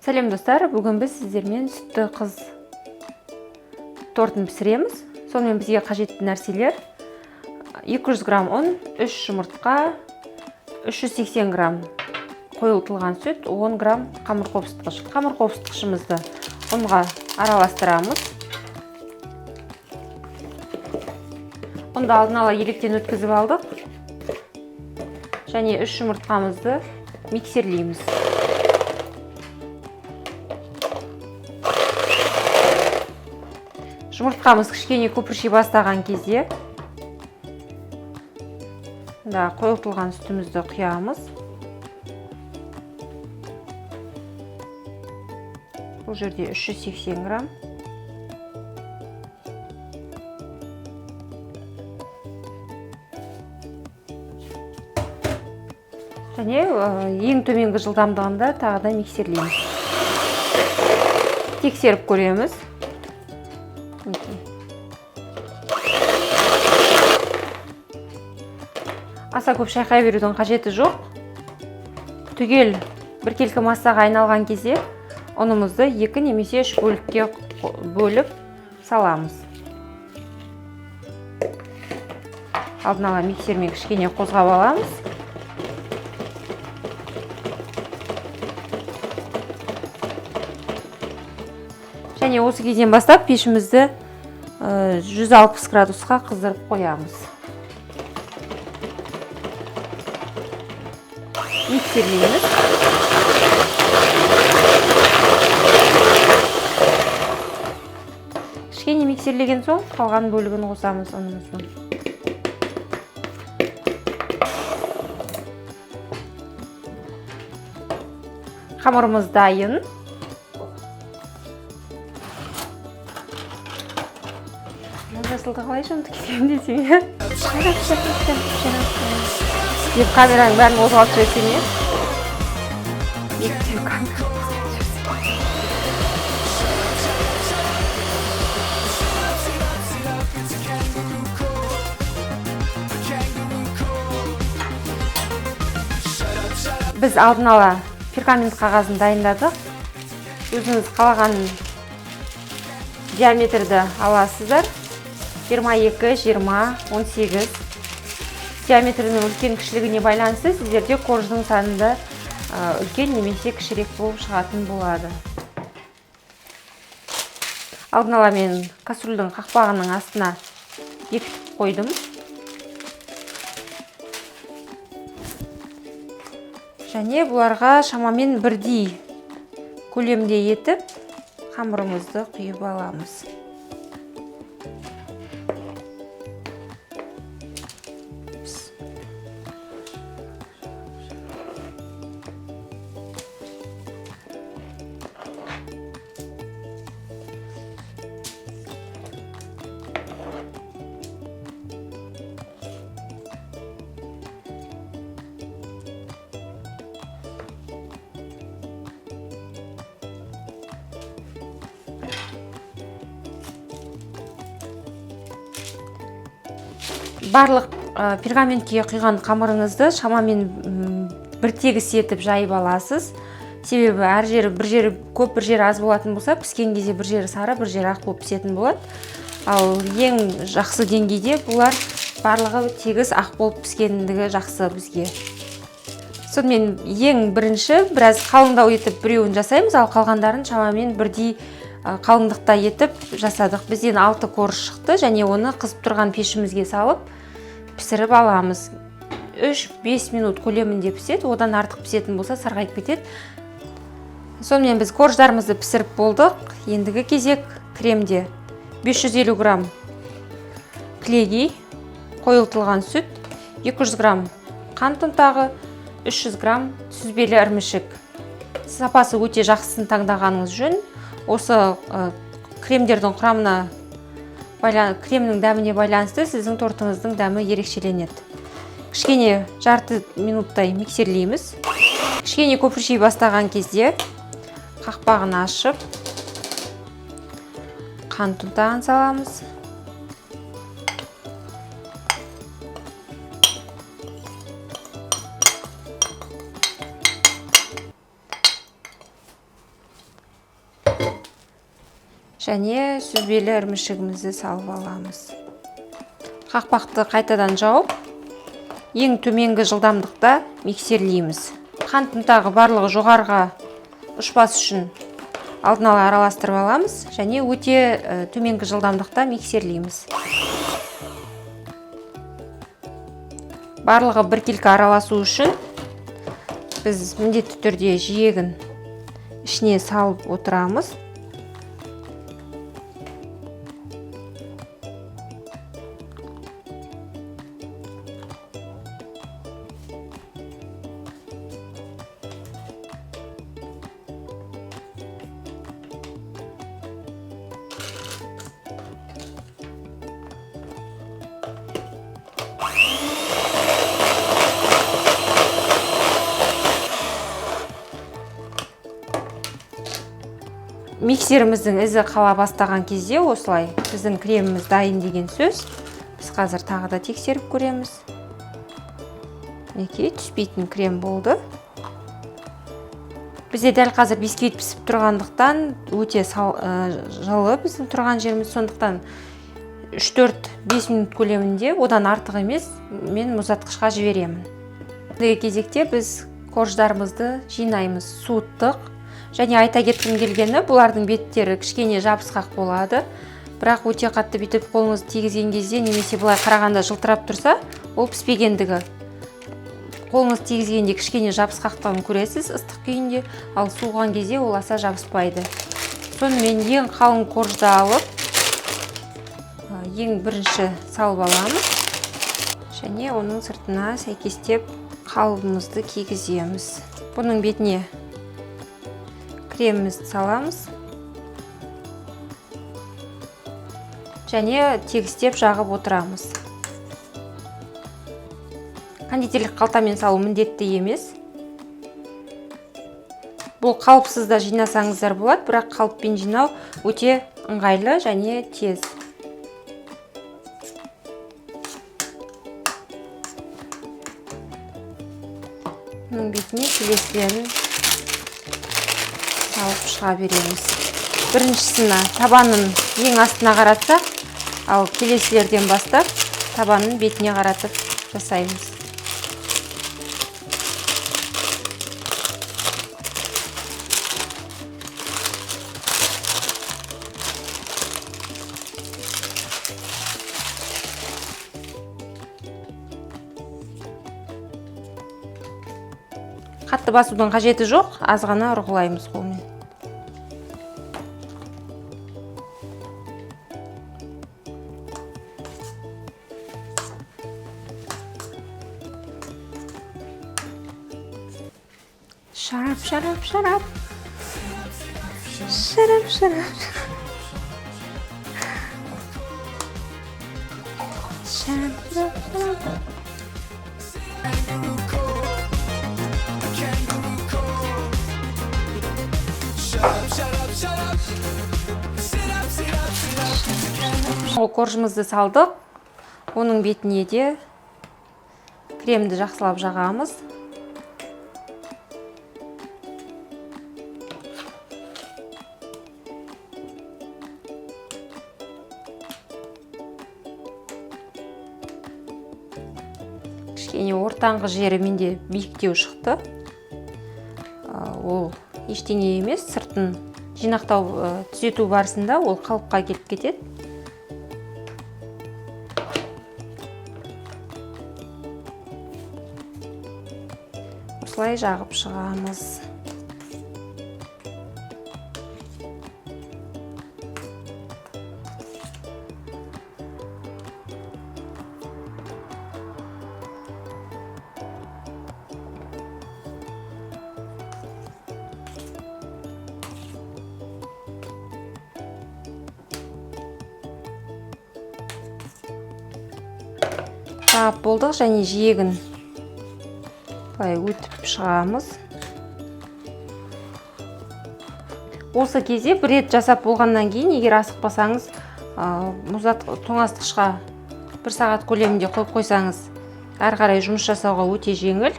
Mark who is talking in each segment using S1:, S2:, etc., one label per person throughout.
S1: Сәлем, достар! Бүгін біз сіздермен сүтті қыз тортын пісіреміз. Сонымен, бізге қажетті нәрселер: 200 грамм ұн, 3 жұмыртқа, 380 грамм қойылтылған сүт, 10 грамм қамыр қопсытқыш. Қамыр қопсытқышымызды ұнға араластырамыз. Ұнды алдын ала електен өткізіп алдық және 3 жұмыртқамызды миксерлейміз. Жұмыртқамыз кішкене көпірши бастаған кезде да қойылтылған сүтімізді құямыз. Бұл жерде 380 грамм. Және ең төменгі жылдамдығында тағы да миксерлейміз. Тексеріп көреміз. Мінекей. Аса көп шайқай берудің қажеті жоқ. Түгел біркелкі массаға айналған кезде ұнымызды екі немесе үш бөлікке бөліп саламыз. Алдын ала миксермен кішкене қозғап аламыз. Және осы кезден бастап пешімізді 160 градусқа қыздырып қоямыз. Миксерлейміз. Кішкене миксерлеген соң қалған бөлігін қосамыз ұнымыздың. Қамырымыз дайын. Мына жасылды қалайша ұмытып кетемін десең, иә, деп камераның бәрін қозғалтып жіберсем, иә, екеу камера қозғалтып жіберсем. Біз алдын ала пергамент қағазын дайындадық. Өзіңіз қалаған диаметрді аласыздар: 22, 20, 18. Диаметрінің үлкен кішілігіне байланысты сіздерде корждың саны да үлкен немесе кішірек болып шығатын болады. Алдын ала мен кастрюльдің қақпағының астына бекітіп қойдым. Және бұларға шамамен бірдей көлемде етіп қамырымызды құйып аламыз. Барлық пергаментке құйған қамырыңызды шамамен бір тегіс етіп жайып аласыз. Себебі әр жері, бір жері көп, бір жері аз болатын болса, піскен кезде бір жері сары, бір жері ақ болып пісетін болады. Ал ең жақсы деңгейде бұлар барлығы тегіс ақ болып піскендігі жақсы бізге. Сонымен, ең бірінші біраз қалыңдау етіп біреуін жасаймыз, ал қалғандарын шамамен бірдей қалыңдықта етіп жасадық. Бізден 6 корж шықты және оны қызып тұрған пешімізге салып пісіріп аламыз. 3-5 минут көлемінде піседі, одан артық пісетін болса, сарғайып кетеді. Сонымен, біз корждарымызды пісіріп болдық. Ендігі кезек кремде. 550 грамм кілегей, қойылтылған сүт, 200 грамм қант ұнтағы, 300 грамм сүзбелі ірімшік. Сапасы өте жақсысын таңдағаныңыз жөн. Осы кремдердің құрамына, кремнің дәміне байланысты сіздің тортыңыздың дәмі ерекшеленеді. Кішкене жарты минуттай миксерлейміз. Кішкене көпірши бастаған кезде қақпағын ашып, қант ұнтағын саламыз. Және сүзбелі ірімшігімізді салып аламыз. Қақпақты қайтадан жауып, ең төменгі жылдамдықта миксерлейміз. Қант ұнтағы барлығы жоғарыға ұшпас үшін алдын ала араластырып аламыз және өте төменгі жылдамдықта миксерлейміз. Барлығы біркелкі араласу үшін біз міндетті түрде жиегін ішіне салып отырамыз. Миксеріміздің ізі қала бастаған кезде осылай біздің креміміз дайын деген сөз. Біз қазір тағы да тексеріп көреміз. Мінекей, түспейтін крем болды. Бізде дәл қазір бисквит пісіп тұрғандықтан өте жылы біздің тұрған жеріміз, сондықтан 3-4-5 минут көлемінде, одан артық емес, мен мұздатқышқа жіберемін. Ендігі кезекте біз корждарымызды жинаймыз, суыттық. Және айта кеткім келгені, бұлардың беттері кішкене жабысқақ болады, бірақ өте қатты бүйтіп қолыңызды тигізген кезде немесе былай қарағанда жылтырап тұрса, ол піспегендігі. Қолыңызды тигізгенде кішкене жабысқақтығын көресіз ыстық күйінде, ал суыған кезде ол аса жабыспайды. Сонымен ең қалың коржды алып, ең бірінші салып аламыз және оның сыртына сәйкестеп қалыбымызды кигіземіз. Бұның бетіне кремімізді саламыз және тегістеп жағып отырамыз. Кондитерлік қалтамен салу міндетті емес. Бұл қалыпсыз да жинасаңыздар болады, бірақ қалыппен жинау өте ыңғайлы және тез. Бұның бетіне келесілерін салып шыға береміз. Біріншісіні табанын ең астына қаратсақ, ал келесілерден бастап табанын бетіне қаратып жасаймыз. Қатты басудың қажеті жоқ, аз ғана ұрғылаймыз қолмен. Шарап, шарап, шарап. Шарап, шарап, шарап. Шарап, шарап, шарап. Ол коржымызды салдық. Оның бетіне де кремді жақсылап жағамыз. Кішкене ортаңғы жері менде биіктеу шықты. Ол ештеңе емес, сыртын жинақтау, түзету барысында ол қалыпқа келіп кетеді. Осылай жағып шығамыз. Жағып болдық және жиегін былай өтіп шығамыз. Осы кезде бір рет жасап болғаннан кейін, егер асықпасаңыз, тоңазытқышқа бір сағат көлемінде қойып қойсаңыз, әрі қарай жұмыс жасауға өте жеңіл.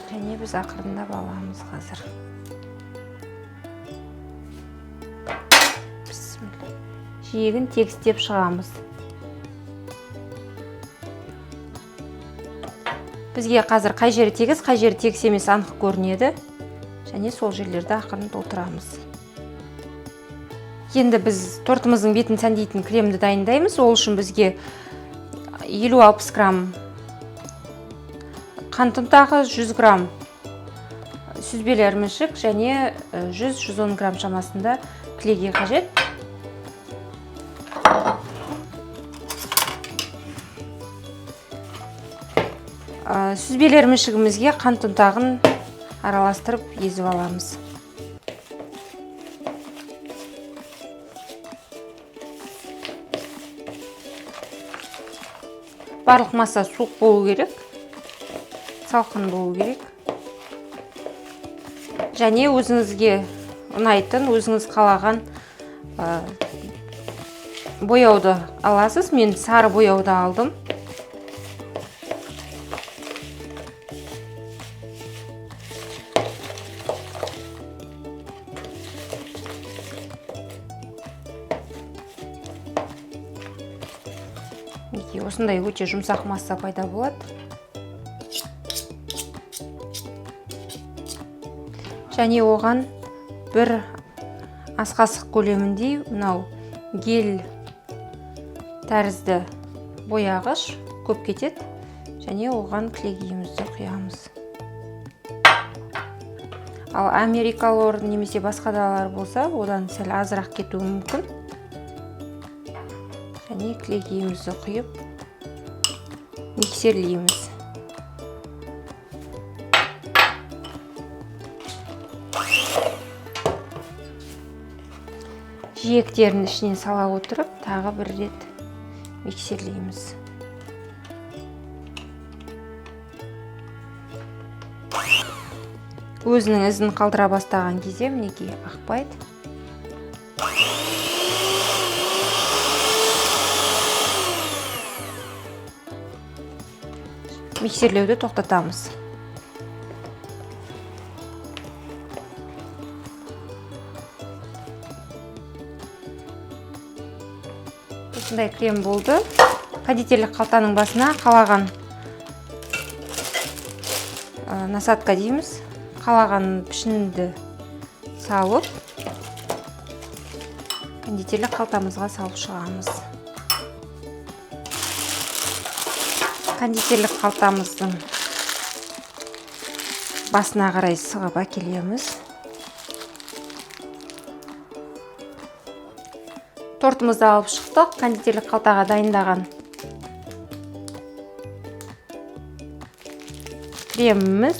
S1: Және біз ақырындап аламыз қазір. Жиегін тегістеп шығамыз. Бізге қазір қай жері тегіс, қай жері тегіс емес анық көрінеді. Және сол жерлерді ақырын толтырамыз. Енді біз тортымыздың бетін сәндейтін кремді дайындаймыз. Ол үшін бізге 50-60 грамм қант ұнтағы, 100 грамм сүзбелі ірімшік және 100-110 грамм шамасында кілегей қажет. Сүзбелі ірімшігімізге қант ұнтағын араластырып езіп аламыз. Барлық масса суық болу керек, салқын болу керек. Және өзіңізге ұнайтын, өзіңіз қалаған бояуды аласыз. Мен сары бояуды алдым. Мінекей, осындай өте жұмсақ масса пайда болады. Және оған бір ас қасық көлеміндей мынау гель тәрізді бояғыш көп кетеді. Және оған кілегейімізді құямыз. Ал америкалор немесе басқа далар болса, одан сәл азырақ кетуі мүмкін. Және кілегейімізді құйып миксерлейміз. Жиектерін ішіне сала отырып, тағы бір рет миксерлейміз. Өзінің ізін қалдыра бастаған кезде мінекей ақпайды. Миксерлеуді тоқтатамыз. Осындай крем болды. Кондитерлік қалтаның басына қалаған насадка дейміз, қалаған пішінді салып, кондитерлік қалтамызға салып шығамыз. Кондитерлік қалтамыздың басына қарай сығып әкелеміз. Тортымызды алып шықтық. Кондитерлік қалтаға дайындаған креміміз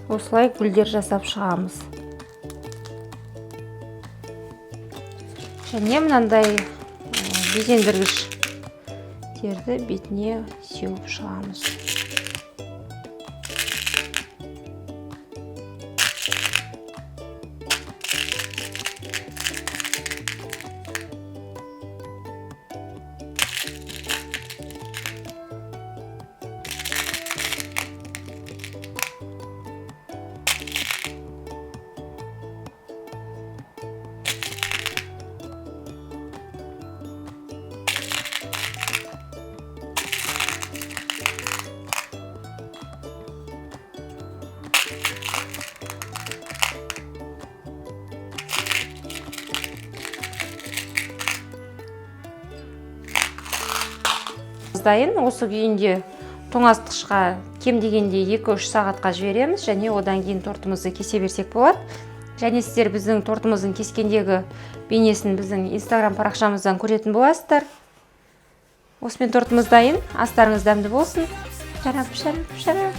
S1: осылай гүлдер жасап шығамыз. Және мынандай безендіргіштерді бетіне сеуіп шығамыз. Дайын. Осы күйінде тоңазытқышқа кем дегенде екі-үш сағатқа жібереміз және одан кейін тортымызды кесе берсек болады. Және сіздер біздің тортымыздың кескендегі бейнесін біздің Инстаграм парақшамыздан көретін боласыздар. Осымен тортымыз дайын. Астарыңыз дәмді болсын. Шарап, шарап, шарап.